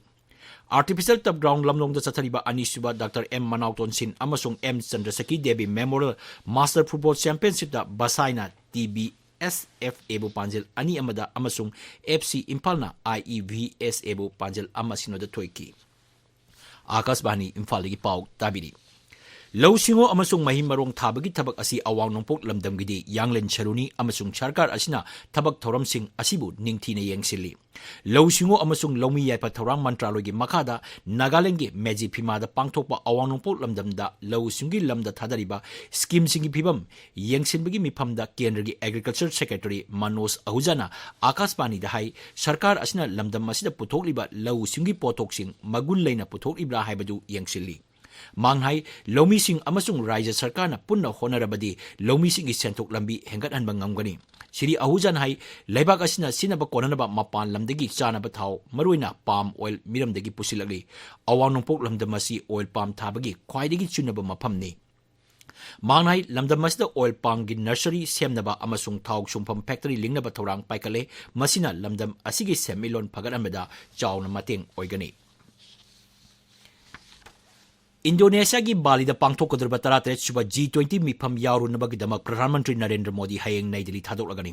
ꯑꯥꯔꯇꯤꯐꯤꯁꯤꯌꯦꯜ ꯇꯞ ꯒ꯭ꯔꯥꯎꯟ ꯂꯝꯂꯣꯡꯗ ꯆꯠꯊꯔꯤꯕ ꯑꯅꯤꯁꯨꯕ ꯗꯥꯛꯇꯔ ꯑꯦꯝ ꯃꯅꯥꯎꯇꯣꯟ ꯁꯤꯟ ꯑꯃꯁꯨꯡ M Chandrasekhi Devi memorial master football ꯆꯦꯝꯄꯤꯌꯟꯁꯤꯞꯇ ꯕꯁꯥꯏꯅ ꯇꯤ ꯕꯤ ꯑꯦꯁ ꯑꯦꯐ ꯑꯦꯕꯨ ꯄꯥꯟꯖꯤꯜ ꯑꯅꯤ ꯑꯃꯗ ꯑꯃꯁꯨꯡ ꯑꯦꯐ ꯁꯤ ꯏꯝꯐꯥꯜꯅ ꯑꯥꯏ ꯏ ꯚꯤ ꯑꯦꯁ ꯑꯦꯕꯨ ꯄꯥꯟꯖꯤꯜ ꯑꯃ ꯁꯤꯅꯣꯗ ꯊꯣꯏꯈꯤ꯫ ꯑꯥꯀꯥꯁꯕꯥꯅꯤ ꯏꯝꯐꯥꯜꯗꯒꯤ ꯄꯥꯎ ꯇꯥꯕꯤꯔꯤ꯫ ꯂꯧꯎ ꯁꯤꯡꯎ ꯑꯃꯁꯨꯡ ꯃꯍꯩ ꯃꯔꯣꯡ ꯊꯥꯕꯒꯤ ꯊꯕꯛ ꯑꯁꯤ ꯑꯋꯥꯡ ꯅꯣꯡꯄꯣꯛ ꯂꯝꯗꯝꯒꯤꯗꯤ ꯌꯥꯡꯂꯦꯟ ꯁꯔꯨꯅꯤ ꯑꯃꯁꯨꯡ ꯁꯔꯀꯥꯔ ꯑꯁꯤꯅ ꯊꯕꯛ ꯊꯧꯔꯝꯁꯤꯡ ꯑꯁꯤꯕꯨ ꯅꯤꯡꯊꯤꯅ ꯌꯦꯡꯁꯤꯜꯂꯤ꯫ ꯂꯧꯎ ꯁꯤꯡꯎ ꯑꯃꯁꯨꯡ ꯂꯧꯃꯤ ꯌꯥꯏꯐ ꯊꯧꯔꯥꯡ ꯃꯟꯇ꯭ꯔꯥꯂꯣꯏꯒꯤ ꯃꯈꯥꯗ ꯅꯥꯒꯥꯂꯦꯟꯗꯒꯤ ꯃꯦꯖꯤꯐꯤꯃꯥꯗ ꯄꯥꯡꯊꯣꯛꯄ ꯑꯋꯥꯡ ꯅꯣꯡꯄꯣꯛ ꯂꯝꯗꯝꯗ ꯂꯧꯎ ꯁꯤꯡꯎꯒꯤ ꯂꯝꯗ ꯊꯥꯗꯔꯤꯕ ꯁ꯭ꯀꯤꯝꯁꯤꯡꯒꯤ ꯐꯤꯕꯝ ꯌꯦꯡꯁꯤꯟꯕꯒꯤ ꯃꯤꯐꯝꯗ ꯀꯦꯟꯗ꯭ꯔꯒꯤ ꯑꯦꯒ꯭ꯔꯤꯀꯜꯆꯔ ꯁꯦꯀ꯭ꯔꯦꯇꯔꯤ ꯃꯅꯣꯖ ꯑꯍꯨꯖꯥꯅ ꯑꯥꯀꯥꯁꯕꯥꯅꯤꯗ ꯍꯥꯏ, ꯁꯔꯀꯥꯔ ꯑꯁꯤꯅ ꯂꯝꯗꯝ ꯑꯁꯤꯗ ꯄꯨꯊꯣꯛꯂꯤꯕ ꯂꯧꯎ ꯁꯤꯡꯎꯒꯤ ꯄꯣꯠꯊꯣꯛꯁꯤꯡ ꯃꯒꯨꯟ ꯂꯩꯅ ꯄꯨꯊꯣꯛꯂꯤꯕ꯭ꯔꯥ ꯍꯥꯏꯕꯗꯨ ꯌꯦꯡꯁꯤꯜꯂꯤ꯫ ꯃꯥꯡ ꯍꯥꯏ, ꯂꯧꯃꯤꯁꯤꯡ ꯑꯃꯁꯨꯡ ꯔꯥꯖ꯭ꯌ ꯁꯔꯀꯥꯔꯅ ꯄꯨꯟꯅ ꯍꯣꯠꯅꯔꯕꯗꯤ ꯂꯧꯃꯤꯁꯤꯡꯒꯤ ꯁꯦꯟꯊꯣꯛ ꯂꯝꯕꯤ ꯍꯦꯟꯒꯠꯍꯟꯕ ꯉꯝꯒꯅꯤ꯫ ꯁ꯭ꯔꯤ ꯑꯍꯨꯖꯥꯟ ꯍꯥꯏ, ꯂꯩꯕꯥꯛ ꯑꯁꯤꯅ ꯁꯤꯖꯤꯟꯅꯕ ꯀꯣꯟꯅꯅꯕ ꯃꯄꯥꯟ ꯂꯝꯗꯒꯤ ꯆꯥꯅꯕ ꯊꯥꯎ, ꯃꯔꯨꯑꯣꯏꯅ ꯄꯥꯝ ꯑꯣꯏꯜ, ꯃꯤꯔꯝꯗꯒꯤ ꯄꯨꯁꯤꯜꯂꯛꯂꯤ꯫ ꯑꯋꯥꯡ ꯅꯣꯡꯄꯣꯛ ꯂꯝꯗꯝ ꯑꯁꯤ ꯑꯣꯏꯜ ꯄꯥꯝ ꯊꯥꯕꯒꯤ ꯈ꯭ꯋꯥꯏꯗꯒꯤ ꯆꯨꯅꯕ ꯃꯐꯝꯅꯤ꯫ ꯃꯥꯡ ꯍꯥꯏ, ꯂꯝꯗꯝ ꯑꯁꯤꯗ ꯑꯣꯏꯜ ꯄꯥꯝꯒꯤ ꯅꯔꯁꯔꯤ ꯁꯦꯝꯅꯕ ꯑꯃꯁꯨꯡ ꯊꯥꯎ ꯁꯨꯡꯐꯝ ꯐꯦꯛꯇꯔꯤ ꯂꯤꯡꯅꯕ ꯊꯧꯔꯥꯡ ꯄꯥꯏꯈꯠꯂꯦ꯫ ꯃꯁꯤꯅ ꯂꯝꯗꯝ ꯑꯁꯤꯒꯤ ꯁꯦꯟꯃꯤꯠꯂꯣꯟ ꯐꯒꯠꯍꯟꯕꯗ ꯆꯥꯎꯅ ꯃꯇꯦꯡ ꯑꯣꯏꯒꯅꯤ꯫ ꯏꯟꯗꯣꯅꯦꯁꯤꯌꯥꯒꯤ ꯕꯥꯂꯤꯗ ꯄꯥꯡꯊꯣꯛꯀꯗꯧꯔꯤꯕ ꯇꯔꯥꯇꯔꯦꯠ ꯁꯨꯕ ꯖꯤ ꯇ꯭ꯋꯦꯟꯇꯤ ꯃꯤꯐꯝ ꯌꯥꯎꯔꯨꯅꯕꯒꯤꯗꯃꯛ ꯄ꯭ꯔꯙꯥꯟ ꯃꯟꯇ꯭ꯔꯤ ꯅꯔꯦꯟꯗ꯭ꯔ ꯃꯣꯗꯤ ꯍꯌꯦꯡ ꯅꯩ ꯗꯤꯜꯂꯤ ꯊꯥꯗꯣꯛꯂꯒꯅꯤ꯫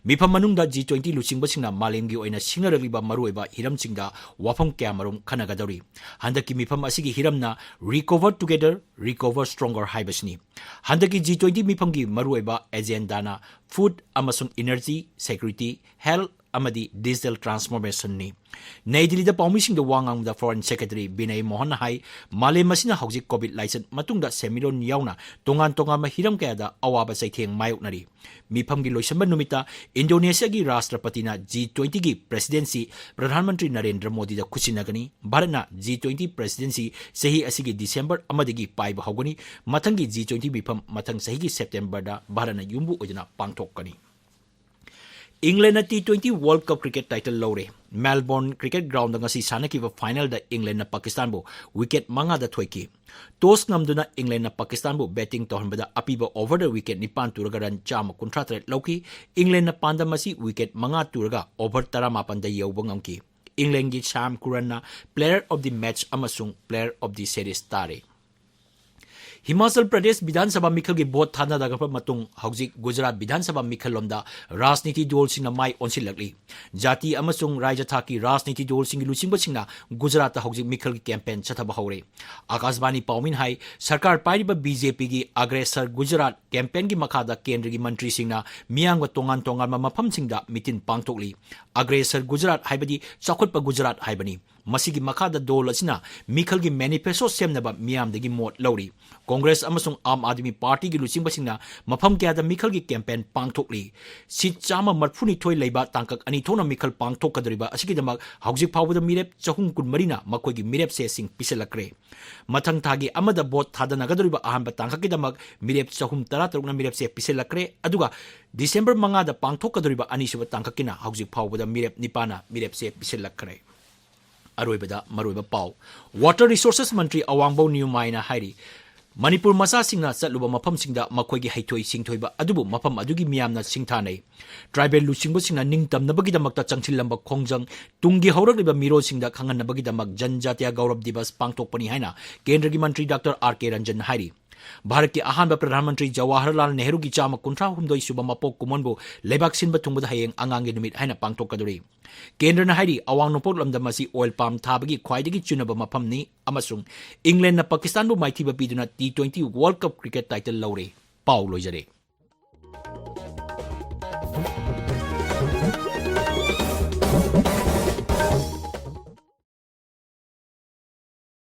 ꯃꯤꯐꯝ ꯃꯅꯨꯡꯗ ꯖꯤ ꯇ꯭ꯋꯦꯟꯇꯤ ꯂꯨꯆꯤꯡꯕꯁꯤꯡꯅ ꯃꯥꯂꯦꯝꯒꯤ ꯑꯣꯏꯅ ꯁꯤꯡꯅꯔꯛꯂꯤꯕ ꯃꯔꯨꯑꯣꯏꯕ ꯍꯤꯔꯝꯁꯤꯡꯗ ꯋꯥꯐꯝ ꯀꯌꯥꯃꯔꯨꯝ ꯈꯟꯅꯒꯗꯧꯔꯤ꯫ ꯍꯟꯗꯛꯀꯤ ꯃꯤꯐꯝ ꯑꯁꯤꯒꯤ ꯍꯤꯔꯝꯅ Recover Together, Recover Stronger ꯍꯥꯏꯕꯁꯤꯅꯤ꯫ ꯍꯟꯗꯛꯀꯤ ꯖꯤ ꯇ꯭ꯋꯦꯟꯇꯤ ꯃꯤꯐꯝꯒꯤ ꯃꯔꯨꯑꯣꯏꯕ ꯑꯦꯖꯦꯟꯗꯥꯅ food ꯑꯃꯁꯨꯡ energy security, health ꯑꯃꯗꯤ digital transformationꯅꯤ꯫ ꯅꯩ ꯗꯤꯜꯂꯤꯗ ꯄꯥꯎꯃꯤꯁꯤꯡꯗ ꯋꯥ ꯉꯥꯡꯕꯗ Foreign Secretary ꯕꯤꯅꯌ ꯃꯣꯍꯟꯅ ꯍꯥꯏ, ꯃꯥꯂꯦꯝ ꯑꯁꯤꯅ ꯍꯧꯖꯤꯛ COVID ꯂꯥꯏꯆꯠ ꯃꯇꯨꯡꯗ ꯁꯦꯟꯃꯤꯠꯂꯣꯟ ꯌꯥꯎꯅ ꯇꯣꯉꯥꯟ ꯇꯣꯉꯥꯟꯕ ꯍꯤꯔꯝ ꯀꯌꯥꯗ ꯑꯋꯥꯕ ꯆꯩꯊꯦꯡ ꯃꯥꯌꯣꯛꯅꯔꯤ꯫ ꯃꯤꯐꯝꯒꯤ ꯂꯣꯏꯁꯤꯟꯕ ꯅꯨꯃꯤꯠꯇ ꯏꯟꯗꯣꯅꯦꯁꯤꯌꯥꯒꯤ ꯔꯥꯁꯇ꯭ꯔꯄꯇꯤꯅ ꯖꯤ ꯇ꯭ꯋꯦꯟꯇꯤꯒꯤ presidency ꯄ꯭ꯔꯙꯥꯟ ꯃꯟꯇ꯭ꯔꯤ ꯅꯔꯦꯟꯗ꯭ꯔ ꯃꯣꯗꯤꯗ ꯈꯨꯠꯁꯤꯟꯅꯒꯅꯤ꯫ ꯚꯥꯔꯠꯅ ꯖꯤ ꯇ꯭ꯋꯦꯟꯇꯤ presidency ꯆꯍꯤ ꯑꯁꯤꯒꯤ ꯗꯤꯁꯦꯝꯕꯔ ꯑꯃꯗꯒꯤ ꯄꯥꯏꯕ ꯍꯧꯒꯅꯤ꯫ ꯃꯊꯪꯒꯤ ꯖꯤ ꯇ꯭ꯋꯦꯟꯇꯤ ꯃꯤꯐꯝ ꯃꯊꯪ ꯆꯍꯤꯒꯤ ꯁꯦꯞꯇꯦꯝꯕꯔꯗ ꯚꯥꯔꯠꯅ ꯌꯨꯝꯕꯨ ꯑꯣꯏꯗꯨꯅ ꯄꯥꯡꯊꯣꯛꯀꯅꯤ꯫ ꯏꯪꯂꯦꯟꯅ T twenty World Cup cricket title ꯂꯧꯔꯦ꯫ ꯃꯦꯜꯕꯣꯔꯟ cricket groundꯗ ꯉꯁꯤ ꯁꯥꯟꯅꯈꯤꯕ finalꯗ ꯏꯪꯂꯦꯟꯅ ꯄꯥꯀꯤꯁꯇꯥꯟꯕꯨ wicket ꯃꯉꯥꯗ ꯊꯣꯏꯈꯤ꯫ Toss ꯉꯝꯗꯨꯅ ꯏꯪꯂꯦꯟꯅ ꯄꯥꯀꯤꯁꯇꯥꯟꯕꯨ batting ꯇꯧꯍꯟꯕꯗ ꯑꯄꯤꯕ overꯗ wicket ꯅꯤꯄꯥꯟ ꯇꯨꯔꯒ run ꯆꯥꯝꯃ ꯀꯨꯟꯊ꯭ꯔꯥ ꯇꯔꯦꯠ ꯂꯧꯈꯤ꯫ ꯏꯪꯂꯦꯟꯅ ꯄꯥꯟꯗꯝ ꯑꯁꯤ wicket ꯃꯉꯥ ꯇꯨꯔꯒ over ꯇꯔꯥꯃꯥꯄꯟꯗ ꯌꯧꯕ ꯉꯝꯈꯤ꯫ ꯏꯪꯂꯦꯟꯒꯤ ꯁꯥꯝ ꯀꯨꯔꯟꯅ player of the match ꯑꯃꯁꯨꯡ player of the series ꯇꯥꯔꯦ꯫ ꯍꯤꯃꯥꯆꯜ ꯄ꯭ꯔꯗꯦꯁ ꯕꯤꯙꯥꯟ ꯁꯚꯥ ꯃꯤꯈꯜꯒꯤ ꯚꯣꯠ ꯊꯥꯗꯅꯔꯛꯄ ꯃꯇꯨꯡ ꯍꯧꯖꯤꯛ ꯒꯨꯖꯔꯥꯠ ꯕꯤꯙꯥꯟ ꯁꯚꯥ ꯃꯤꯈꯜꯂꯣꯝꯗ ꯔꯥꯖꯅꯤꯇꯤ ꯗꯣꯜꯁꯤꯡꯅ ꯃꯥꯏ ꯑꯣꯟꯁꯤꯜꯂꯛꯂꯤ꯫ ꯖꯥꯇꯤ ꯑꯃꯁꯨꯡ ꯔꯥꯖ꯭ꯌ ꯊꯥꯛꯀꯤ ꯔꯥꯖꯅꯤꯇꯤ ꯗꯣꯜꯁꯤꯡꯒꯤ ꯂꯨꯆꯤꯡꯕꯁꯤꯡꯅ ꯒꯨꯖꯔꯥꯠꯇ ꯍꯧꯖꯤꯛ ꯃꯤꯈꯜꯒꯤ campaign ꯆꯠꯊꯕ ꯍꯧꯔꯦ꯫ ꯑꯀꯥꯁꯕꯥꯅꯤ ꯄꯥꯎꯃꯤꯅ ꯍꯥꯏ, ꯁꯔꯀꯥꯔ ꯄꯥꯏꯔꯤꯕ ꯕꯤ ꯖꯦ ꯄꯤꯒꯤ Aggressor Gujarat campaignꯒꯤ ꯃꯈꯥꯗ ꯀꯦꯟꯗ꯭ꯔꯒꯤ ꯃꯟꯇ꯭ꯔꯤꯁꯤꯡꯅ ꯃꯤꯌꯥꯝꯒ ꯇꯣꯉꯥꯟ ꯇꯣꯉꯥꯟꯕ ꯃꯐꯝꯁꯤꯡꯗ ꯃꯤꯇꯤꯟ ꯄꯥꯡꯊꯣꯛꯂꯤ꯫ Aggressor Gujarat ꯍꯥꯏꯕꯗꯤ ꯆꯥꯎꯈꯠꯄ ꯒꯨꯖꯔꯥꯠ ꯍꯥꯏꯕꯅꯤ꯫ ꯃꯁꯤꯒꯤ ꯃꯈꯥꯗ ꯗꯣꯜ ꯑꯁꯤꯅ ꯃꯤꯈꯜꯒꯤ manifesto ꯁꯦꯝꯅꯕ ꯃꯤꯌꯥꯝꯗꯒꯤ ꯃꯣꯠ ꯂꯧꯔꯤ꯫ ꯀꯣꯡꯒ꯭ꯔꯦꯁ ꯑꯃꯁꯨꯡ ꯑꯥꯝ ꯑꯥꯗꯃꯤ ꯄꯥꯔꯇꯤꯒꯤ ꯂꯨꯆꯤꯡꯕꯁꯤꯡꯅ ꯃꯐꯝ ꯀꯌꯥꯗ ꯃꯤꯈꯜꯒꯤ campaign ꯄꯥꯡꯊꯣꯛꯂꯤ꯫ Seat ꯆꯥꯝꯃ ꯃꯔꯤꯐꯨꯅꯤꯊꯣꯏ ꯂꯩꯕ ꯇꯥꯡꯀꯛ ꯑꯅꯤ ꯊꯣꯛꯅ ꯃꯤꯈꯜ ꯄꯥꯡꯊꯣꯛꯀꯗꯧꯔꯤꯕ ꯑꯁꯤꯒꯤꯗꯃꯛ ꯍꯧꯖꯤꯛ ꯐꯥꯎꯕꯗ ꯃꯤꯔꯦꯞ ꯆꯍꯨꯝ ꯀꯨꯟꯃꯔꯤꯅ ꯃꯈꯣꯏꯒꯤ ꯃꯤꯔꯦꯞ ꯆꯦꯁꯤꯡ ꯄꯤꯁꯤꯜꯂꯛꯈ꯭ꯔꯦ꯫ ꯃꯊꯪ ꯊꯥꯒꯤ ꯑꯃꯗ ꯚꯣꯠ ꯊꯥꯗꯅꯒꯗꯧꯔꯤꯕ ꯑꯍꯥꯟꯕ ꯇꯥꯡꯀꯛꯀꯤꯗꯃꯛ ꯃꯤꯔꯦꯞ ꯆꯍꯨꯝ ꯇꯔꯥꯇꯔꯨꯛꯅ ꯃꯤꯔꯦꯞ ꯆꯦ ꯄꯤꯁꯤꯜꯂꯛꯈ꯭ꯔꯦ꯫ ꯑꯗꯨꯒ ꯗꯤꯁꯦꯝꯕꯔ ꯃꯉꯥꯗ ꯄꯥꯡꯊꯣꯛꯀꯗꯧꯔꯤꯕ ꯑꯅꯤꯁꯨꯕ ꯇꯥꯡꯀꯛꯀꯤꯅ ꯍꯧꯖꯤꯛ ꯐꯥꯎꯕꯗ ꯃꯤꯔꯦꯞ ꯅꯤꯄꯥꯟꯅ ꯃꯤꯔꯦꯞ ꯆꯦ ꯄꯤꯁꯤꯜꯂꯛꯈ꯭ꯔꯦ꯫ ꯑꯔꯣꯏꯕꯗ ꯃꯔꯨꯑꯣꯏꯕ ꯄꯥꯎ꯫ Water Resources ꯃꯟꯇ꯭ꯔꯤ ꯑꯋꯥꯡꯕꯧ ꯅꯤꯌꯨꯃꯥꯏꯅ ꯍꯥꯏꯔꯤ, ꯃꯅꯤꯄꯨꯔ ꯃꯆꯥꯁꯤꯡꯅ ꯆꯠꯂꯨꯕ ꯃꯐꯝꯁꯤꯡꯗ ꯃꯈꯣꯏꯒꯤ ꯍꯩꯊꯣꯏ ꯁꯤꯡꯊꯣꯏꯕ ꯑꯗꯨꯕꯨ ꯃꯐꯝ ꯑꯗꯨꯒꯤ ꯃꯤꯌꯥꯝꯅ ꯁꯤꯡꯊꯥꯅꯩ꯫ ꯇ꯭ꯔꯥꯏꯕꯦꯜ ꯂꯨꯆꯤꯡꯕꯁꯤꯡꯅ ꯅꯤꯡꯇꯝꯅꯕꯒꯤꯗꯃꯛꯇ ꯆꯪꯁꯤꯜꯂꯝꯕ ꯈꯣꯡꯖꯪ, ꯇꯨꯡꯒꯤ ꯍꯧꯔꯛꯂꯤꯕ ꯃꯤꯔꯣꯜꯁꯤꯡꯗ ꯈꯪꯍꯟꯅꯕꯒꯤꯗꯃꯛ ꯖꯟꯖꯥꯇꯤꯌꯥ ꯒꯧꯔꯕ ꯗꯤꯕꯁ ꯄꯥꯡꯊꯣꯛꯄꯅꯤ ꯍꯥꯏꯅ ꯀꯦꯟꯗ꯭ꯔꯒꯤ ꯃꯟꯇ꯭ꯔꯤ ꯗꯥꯛꯇꯔ ꯑꯥꯔ ꯀꯦ ꯔꯟꯖꯟ ꯍꯥꯏꯔꯤ꯫ ꯚꯥꯔꯠꯀꯤ ꯑꯍꯥꯟꯕ ꯄ꯭ꯔꯙꯥꯟ ꯃꯟꯇ꯭ꯔꯤ ꯖꯋꯥꯍꯔꯂꯥꯜ ꯅꯦꯍꯔꯨꯒꯤ ꯆꯥꯝꯃ ꯀꯨꯟꯊ꯭ꯔꯥ ꯍꯨꯝꯗꯣꯏ ꯁꯨꯕ ꯃꯄꯣꯛ ꯀꯨꯝꯑꯣꯟꯕꯨ ꯂꯩꯕꯥꯛ ꯁꯤꯟꯕ ꯊꯨꯡꯕꯗ ꯍꯌꯦꯡ ꯑꯉꯥꯡꯒꯤ ꯅꯨꯃꯤꯠ ꯍꯥꯏꯅ ꯄꯥꯡꯊꯣꯛꯀꯗꯧꯔꯤ꯫ ꯀꯦꯟꯗ꯭ꯔꯅ ꯍꯥꯏꯔꯤ, ꯑꯋꯥꯡ ꯅꯣꯡꯄꯣꯛ ꯂꯝꯗꯝ ꯑꯁꯤ ꯑꯣꯏꯜ ꯄꯥꯝ ꯊꯥꯕꯒꯤ ꯈ꯭ꯋꯥꯏꯗꯒꯤ ꯆꯨꯅꯕ ꯃꯐꯝꯅꯤ ꯑꯃꯁꯨꯡ ꯏꯪꯂꯦꯟꯗꯅ ꯄꯥꯀꯤꯁꯇꯥꯟꯕꯨ ꯃꯥꯏꯊꯤꯕ ꯄꯤꯗꯨꯅ T twenty world cup cricket title ꯂꯧꯔꯦ꯫ ꯄꯥꯎ ꯂꯣꯏꯖꯔꯦ꯫